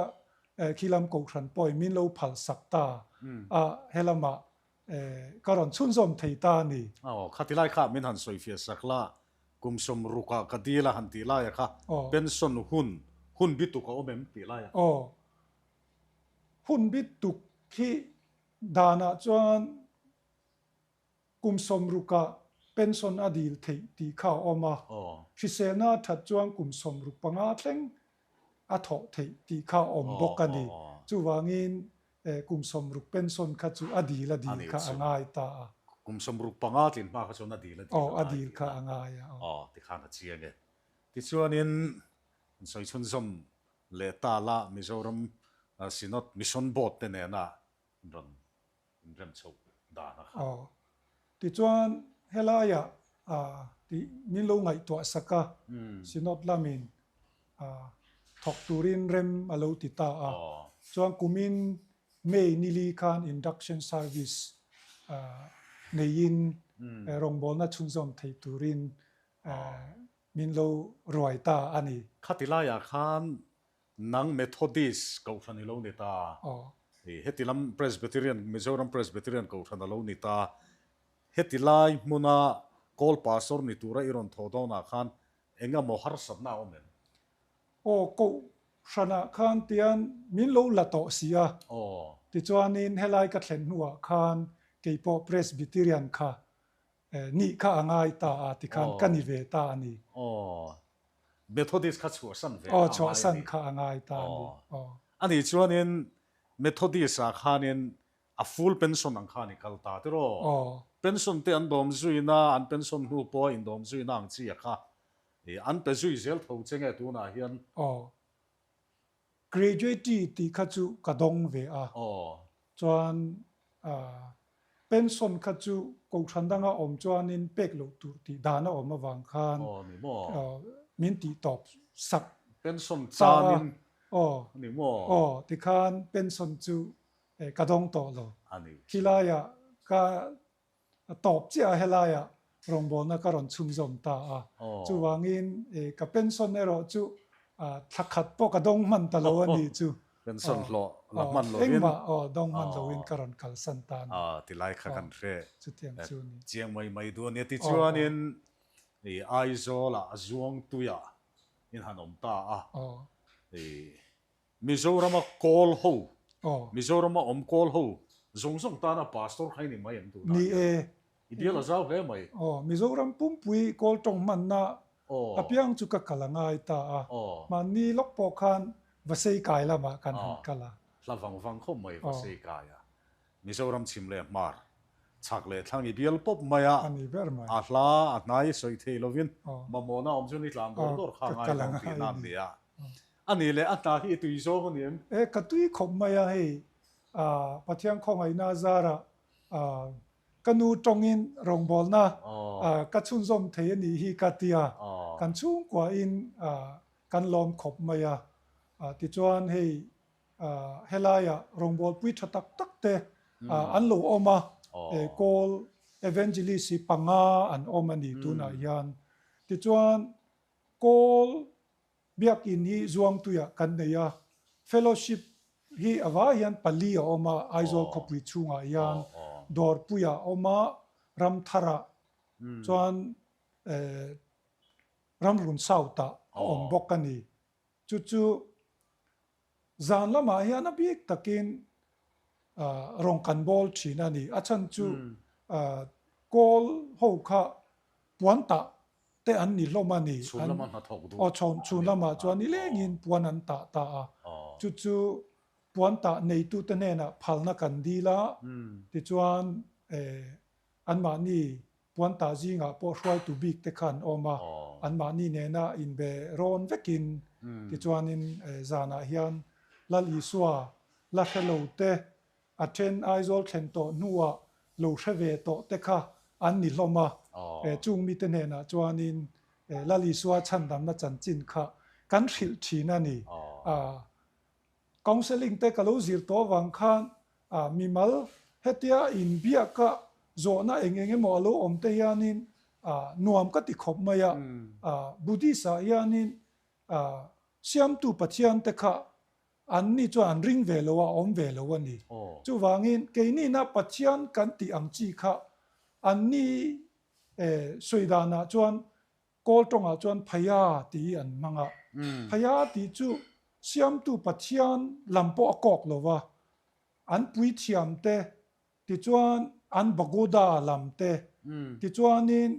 khilam kohhran pawhin min lo phal sak ta a, helamah ka rawn chhunzawm thei ta a ni. Aw, khati lai kha min han sawifiah sak la, kum 60ah ka dil a han tih laia kha pension hun, hun bi tuk a awm em tih laia? Aw, hun bi tuk hi danah chuan Kum 60ah pension a dil theih tih kha a awm a, hriselna a that chuan kum 65 thleng a thawh theih tih kha a awm bawk a ni. Chuvangin kum 60 pension kha chu a dil a dil kha a ngai ta a. Kum 65 tlin hma kha chuan a dil a dil a ngai tih a dil kha a ngai a. Aw, tikhan a chiang e. Tichuanin sawi chhunzawm leh ta la Mizoram Synod Mission Board te nena rawn inrem chhoh dan a kha. Aw. Tichuan helaiah tih min lo ngaihtuah sak a, Synod lamin thawk turin rem a lo ti ta a. Chuan kumin May nili khan induction service neiin rawngbawlna chhunzawm thei turin min lo ruai ta a ni. Khati laiah khan Nang Methodist Kohhran i lo ni ta. Heti lam Presbyterian, Mizoram Presbyterian Kohhran a lo ni ta. Heti lai hmuna Kawl Pastor ni tura i rawn thawh dawnah khan eng emaw harsatna a awm em? Aw, Kohhranah khan tian min lo la tawh si a. Tichuanin helai ka thlen hnuah khan keipawh Presbyterian kha Nih kha a ngai ta a tikhan ka ni ve ta a ni. Aw. Methodist kha chhuahsan ve kha a ngai a ni. Aw, chhuahsan kha a ngai ta a ni. Aw. A nih chuanin Methodist ah khanin a full pension ang khan i kal ta tiraw? Aw. Pension te an dawm zuina, an pension hnu pawha indawm zuina ang chi a kha an pe zui zel tho che nge tunah hian? Aw. Graduate tih kha chu ka dawng ve a. Chuan pension kha chu kohhran danga awm chuanin pek loh tur tih dan a awm avang khan min tih tawp sak ta a. Aw, tikhan pension chu ka dawng tawh lo. Khilaiah ka A tawp chiah a helaiah rawngbawlna ka rawn chhunzawm ta a. Chuvangin ka pension erawh chu thla khat pawh ka dawng hman ta lo a nih chu. Pension hlawh la hman lovin. Engmah aw dawng hman lovin ka rawn kalsan ta a ni. Tilai kha kan hre chutiang chu a ni. Chiang mai mai duh a nia. Tichuanin Aizawlah a zuangtuiah in han awm ta a. Mizorama kawl ho, Mizorama awm kawl ho zawng zawng tana pastor kha i ni mai em tunah hian? Ni e. I bial a zau hle mai. Aw, Mizoram pumpui kawl tawng hmanna apiang chu ka kal a ngai ta a. Mahni lawk pawh khan Vasei kai lamah kan han kal a. Hla vang vang khawp mai Vasei kai a. Mizoram chhim leh hmar, chhak leh thlang i bial pawp mai a, a hla a hnai sawi thei lovin mamawhna awm chuan i tlan dawr dawr kha a ngai dawn tihna a ni a. A nih leh a hna hi i tui zawng a ni em? E, ka tui khawp mai a hei, Pathian khawngaihna zarah ka nu tawngin rawngbawlna ka chhunzawm thei a nih hi ka ti a. Kan chhungkuain kan lawm khawp mai a. Tichuan hei helaiah rawngbawlpui tha tak tak te an lo awm a, Kawl Evangelist hi panga an awm a ni tunah hian. Tichuan Kawl Biakin hi Zuangtuiah kan nei a, Fellowship hi a vai hian pali a awm a, Aizawl khawpui chhungah hian Dawrpuiah a awm a, Ramtharah chuan Ramrun South-ah a awm bawk a ni. Chu chu zan lamah hian a bik takin rawn kan bawl thin a ni. A chhan chu kawl ho kha puan tah te an ni hlawm a ni. Chhun lama hnathawk duh. Aw chhun lamah chuan i lengin puan an tah ta a. Chu chu puan tah neitute hnenah phalna kan dil a, tichuan anmahni Puantah zingah pawh hruaitu bik te kha an awm a, anmahni nena inbe rawn vekin tichuanin zanah hian Lal Isua la hre lo te, a then Aizawl thlen tawh hnuah lo hre ve tawh te kha an ni hlawm a, chung mite hnenah chuanin Lal Isua chhandamna chanchin kha kan hrilh thin a ni. Counselling te ka lo zir tawh avang khan mimal hetia inbiaka zawhna eng eng emaw a lo awm te hianin nuam ka ti khawp mai a. Buddhist ah hianin Siamtu Pathian te kha an ni chuan an ring ve lo a, a awm ve lo a ni. Chuvangin keinina Pathian kan tih ang chi kha an ni sawi danah chuan Kawl tawngah chuan Phaya tih hi an hmang a. Phaya tih chu Siamtu Pathian lam pawh a kawk lo va, an puithiam te, tichuan an Bagoda lam te, tichuanin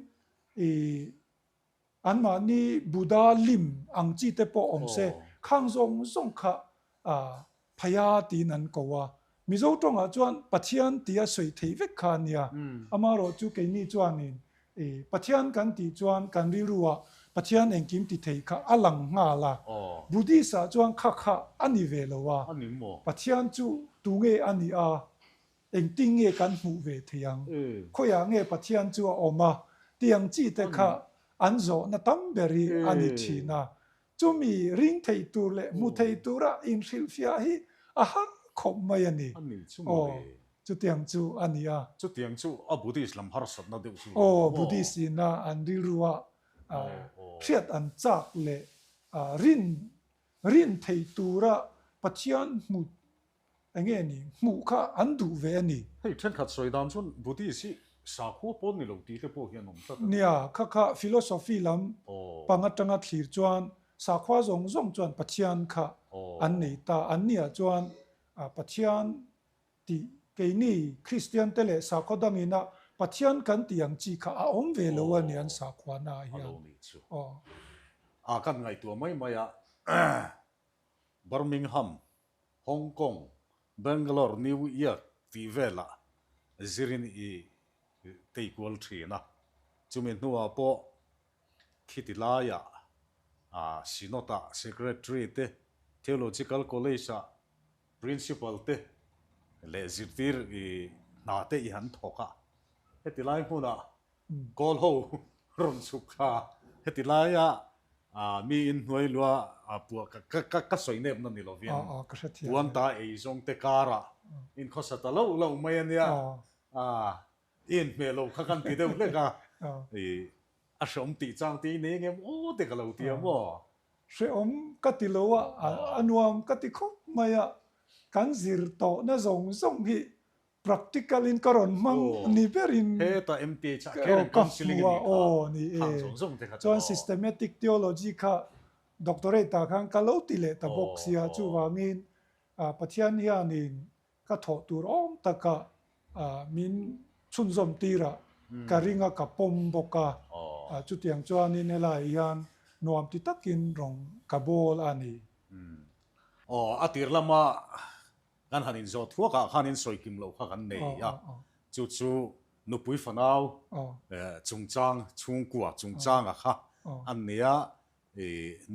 ih anmahni Buddha lim ang chi te pawh awm se, khang zawng zawng kha Phaya tiin an ko a. Mizo tawngah chuan Pathian tia sawi theih vek kha a nia. Amaherawh chu keini chuanin Pathian kan tih chuan kan rilruah Pathian engkim ti thei kha a lang nghal a. Buddhist-ah chuan kha kha a ni ve lo a. Pathian chu tunge a nih a, engtin nge kan hmuh ve thei ang? Khawiah nge Pathian chu a awm a? Tih ang chi te kha an zawhna tam ber hi a ni thin a. Chumi ring thei tur leh hmu thei tura inhrilhfiah hi a har khawp mai a ni. A ni chu maw le? Aw, chutiang chu a ni a. Chutiang chu a Buddhist lam harsatna deuh chu lo maw? Aw, Buddhist ina an rilrua hriat an chak leh rin rin thei tura Pathian hmu Enge ni? Hmuh kha an duh ve a ni. Hei thenkhat sawi dan chuan Buddhist hi sakhua pawn ni lo tih te pawh hi an awm tlat a. Nia, kha kha philosophy lam pang atanga thlir chuan sakhua zawng zawng chuan Pathian kha an nei ta. An niah chuan Pathian tih keini Kristian te leh sakhaw dangina Pathian kan tih ang chi kha a awm ve lo a ni an sakhuana ah hian. A lo nih chu. A kan ngaihtuah mai mai a Birmingham Hong Kong, Bangalore, New York tih velah zirin i tei kual thin a. Chumi hnuah pawh khiti laiah Synod-ah Secretary te, Theological College-ah Principal te leh zirtir i hna te i han thawk a. Heti lai hmunah Kawl ho rawn chhuk kha heti laia mi in hnuai lua puah ka ka sawi nep na ni lovin puan ta ei zawng te karah in khawsa ta loh loh mai a nia i inhmeh lo kha kan ti deuh hlek a a hreawm tih chang te i nei ngem aw te ka lo ti a maw. Hreawm ka ti lo a a nuam ka ti khawp mai a kan zir tawhna zawng zawng hi Practical in ka rawn hmang ni berin Heta MTH ah care and counselling a nih kha. Aw ni e. Chuan systematic theology kha doctorate ah khan ka lo ti leh ta bawk sia chuvangin Pathian hianin ka thawh tur awm taka min chhunzawm tirah ka ring a ka pawm bawk a. Chutiang chuanin helaiah hian nuam ti takin rawng ka bawl a ni. Aw a tir lama Kan han inzawh thuakah khan in sawi kim loh kha kan nei a, chu chu nupui fanau chungchang, chhungkua chungchanga kha an nei a,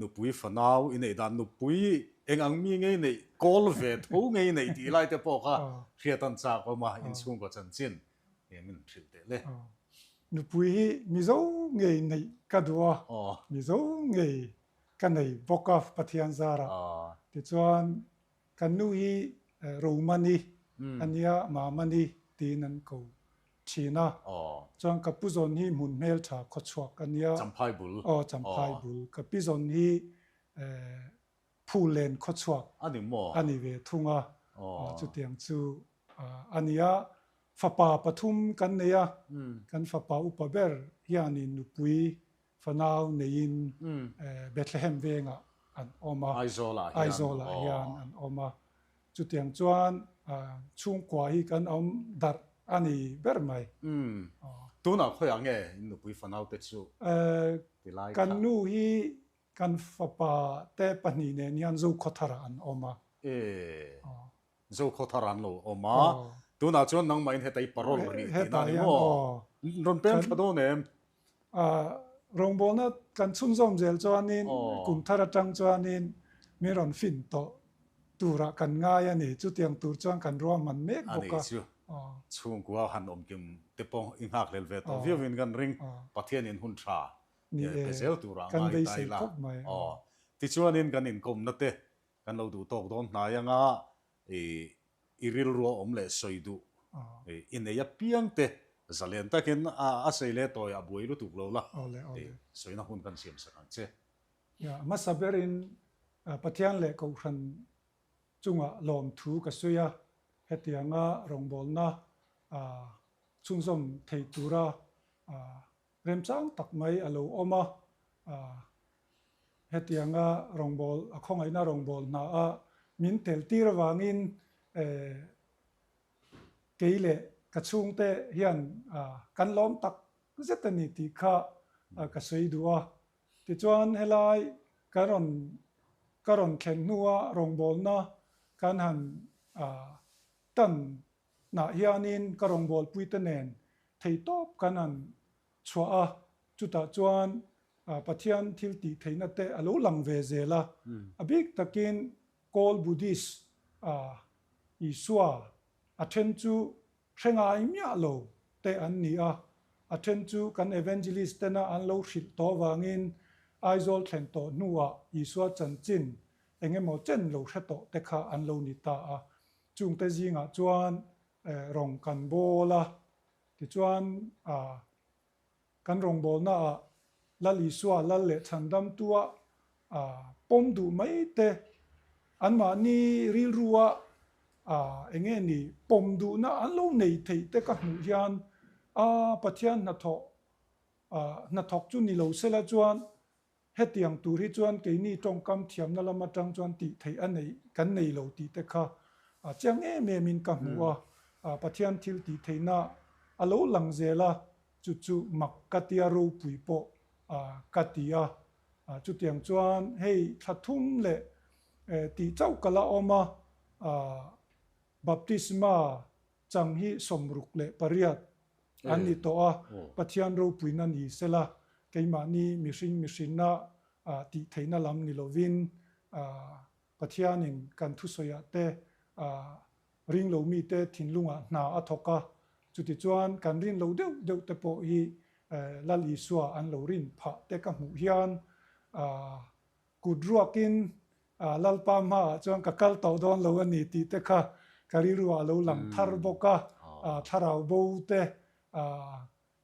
nupui fanau i neih dan nupui eng ang mi ngei neih, kawl ve tho ngei neih tih lai te pawh kha hriat an chak awm a, inchhungkaw chanchin min hrilh teh le. Nupui hi Mizo ngei neih ka duh a, Mizo ngei ka nei bawk a Pathian zarah. Tichuan kan nu hi Romani a nia, Mamani tiin an ko thin a. Chuan ka pu zawn hi hmun hmeltha khawchhuak a nia. Champhai bul. Aw, Champhai bul. Ka pi zawn hi Phulen khawchhuak a ni ve thung a, chutiang chu a ni a. Fapa pathum kan nei a, kan fapa upa ber hianin nupui fanau neiin Bethlehem vengah an awm a, Aizawlah hian an awm a. Chutiang chuan chhungkua hi kan awm darh a ni ber mai. Tunah khawiah nge in nupui fanaute chu tilai kha? Kan nu hi Kan fapa te pahnih nen hian Zokhawtharah an awm a. E, Zokhawtharah an lo awm a. Tunah chuan nangmahin heta i parole rih tihna a ni maw? Rawn pem tha dawn em? Rawngbawlna kan chhunzawm zel chuanin kum thar atang chuanin min rawn fin tawh turah kan ngai a ni. Chutiang tur chuan kan ruahman mek bawk a. A nih chu. Chhungkua han awmkim te pawh i nghakhlel ve tawh viauin kan ring. Pathianin hun tha Ni e, pe zel turah kan ngai ta beisei ila. khawp mai. Aw. Tichuanin kan inkawmna te kan lo duh tawk dawn hnai anga i i rilrua awm leh sawi duh i nei apiang te zalen takin a a sei leh tawi a buai lutuk lo la Awle, awle. sawina hun kan siam sak ang che. Ya, hmasa berin Pathian leh Kohhran chungah lawmthu ka sawi a, hetianga rawngbawlna chhunzawm thei tura Remchang tak mai a lo awm a, hetianga rawngbâwl, a khawngaihna rawngbâwl hna a min tel tir avangin kei leh ka chhungte hian kan lawm tak zet a ni tih kha ka sawi duh a. Tichuan helai ka rawn ka rawn thlen hnua rawngbâwlna kan han tan Hnah hianin ka rawngbawlpuite nen theitawp kan han chhuah a, chutah chuan Pathian thil tih theihna te a lo lang ve zel a. A bik takin Kawl Buddhist Isua a then chu hre ngai miah lo te an ni a, a then chu kan evangelist tena an lo hrilh tawh vangin Aizawl thlen tawh hnuah Isua chanchin eng emaw chen lo hre tawh te kha an lo ni ta a. Chungte zingah chuan rawng kan bawl a, tichuan kan rawngbawlnaah Lal Isua Lal leh Chhandamtua pawm duh mai te, anmahni rilrua eng nge ni pawm duhna an lo nei theih te ka hmuh hian a Pathian hnathawh hnathawk chu ni lo sela chuan Hetiang tur hi chuan keini tawngkam thiamna lam atang chuan tih theih a nei kan nei lo tih te kha chiang em em in ka hmu a, Pathian thil tih theihna a lo lang zel a, chu chu mak ka tia ropui pawh ka ti a. Chutiang chuan hei thla thum leh tih chauh ka la awm a, Baptisma chang hi 68 an ni tawh a, Pathian ropuina ni sela, keimahni mihring mihrinna tih theihna lam ni lovin Pathianin kan thusawiah te ringlo mite thinlungah hna a thawk a, chutichuan kan rin lo deuh deuh te pawh hi Lal Isua an lo rin phah te ka hmuh hian Kut ruakin Lalpa hmaah chuan ka kal tawh dawn lo a ni tih te kha ka rilruah a lo lang thar bawk a, thlarau bo te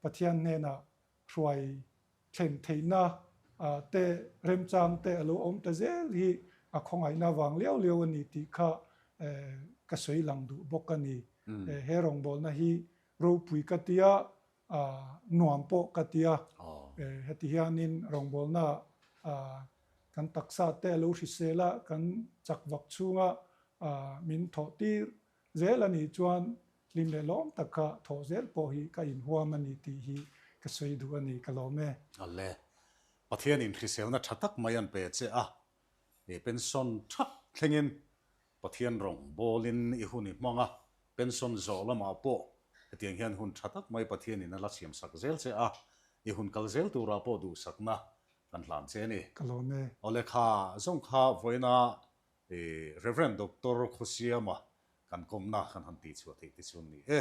Pathian hnenah hruai thlen theihna te remchang te a lo awm ta zel hi a khawngaihna vang liau liau a ni tih kha ka sawi lang duh bawk a ni. He rawngbawlna hi ropui ka tia nuam pawh ka ti a, heti hianin rawngbawlna kan taksa te a lo hrisel a, kan chak vak chhunga min thawh tir zel a nih chuan hlim leh lawm taka thawh zel pawh hi ka inhuam a ni tih hi ka sawi duh a ni, ka lawm e. Awle, Pathianin hriselna tha tak mai an pe che a, pension thak thlengin Pathian rawng bawlin i hun i hmang a, pension zawh lamah pawh hetiang hian hun tha tak mai Pathianin a la siamsak zel che a, i hun kal zel turah pawh duhsakna kan hlan che a ni. Ka lawm e. Aw lehkha zawng kha vawiina i Rev. Doctor Khawsiama kan kawmna kan han tihchhuah theih te chu an ni e.